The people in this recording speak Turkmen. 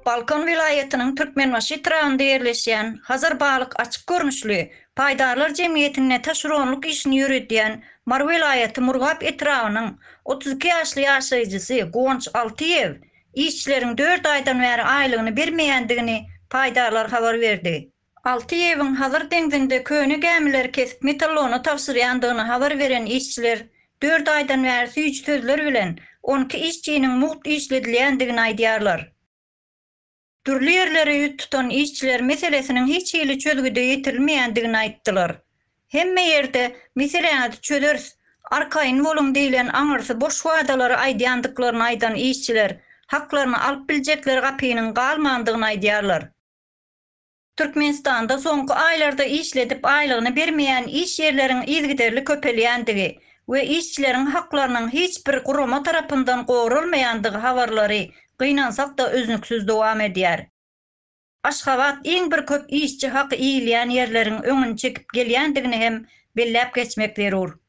Balkan welaýatynyň Türkmenbaşy etrabynda ýerleşýän Hazar balyk açyk görnüşli paýdarlar jemgyýetinde taşeronlyk işini ýöredýän Mary welaýaty Murgap etrabynyň 32 ýaşly ýaşaýjysy Guwanç Altyýew işçileriň dört aýdan bäri aýlygyny bermeýändigini paýdarlar habar berdi. Altyýewiň Hazar deňzinde köne gämileri kesip metallona tabşyrýandygyny habar beren işçiler dört aýdan bäri süýji sözler bilen 12 işçiniň mugt işledilýändigini aýdýarlar. Dürli ýerlere ýüz tutan işçiler meselesiniň hiç hili çözgüde ýetirilmeýändigini aýtdylar. Hemme ýerde meseläňizi çözeris, arkaýyn boluň diýlen aňyrsy boş wadalary aýdýandyklaryny aýdan işçiler haklaryny alyp biljekleri gapynyň galmandygyny aýdýarlar. Türkmenistanda soňky aýlarda işledip aýlygyny bermeýän iş ýerleriň yzygiderli köpelýändigi we işçileriň haklarynyň hiç bir gurama tarapyndan goralmaýandygy habarlary gynansak-da üznüksiz dowam edýär. Aşgabat iň bir köp işçi haky iýilýän ýerleriň öňüni çekip gelýändigini hem belläp geçmek zerur.